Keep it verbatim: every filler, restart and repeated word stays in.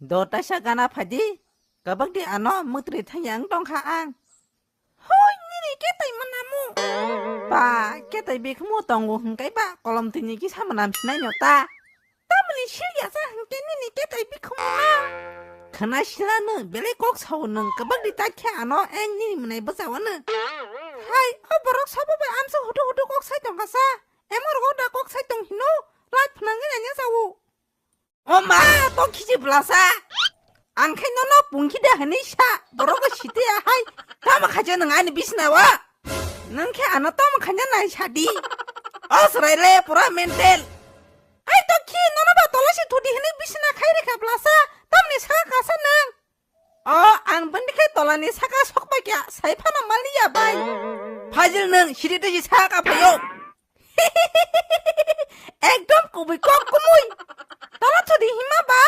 Do taisa gana phaidi. Kabak di ano mutri thangya ang tongkha ang. Hoi, nini ketai manamu. Ba, ketai bikhumu tongo hingkai ba kolom tini kisa manam sinai no ta. Tamni silya sa hingke nini ketai bikhumu na. Khana sila no, belai kok sao nung kabak di ta khe ano eng nini mwnai bwsao no. Hai, o borok sabo bai amsa hutu hutu kok sai tongkha sa. Emor go da kok sai tong hino, light phnangwi nanya sao. O ma, to khiji blasa. Ang khe nono pungkhi da hwnwi sa, borok site ahai. Tamo khaja nang ani bisna wa. Nang khe ano tamo khaja nai sadi. O srai le pura mental. Ai to khi nono ba tola si thudi hwnwi bisna khai rekha blasa. Tamni sa kasa nang. O ang bini khe tolani saka sok bai kya sai phano maliya bai. Fajil nang siri tei saka phayo. Ekdom kubui kok kumui. Tala thudi hima ba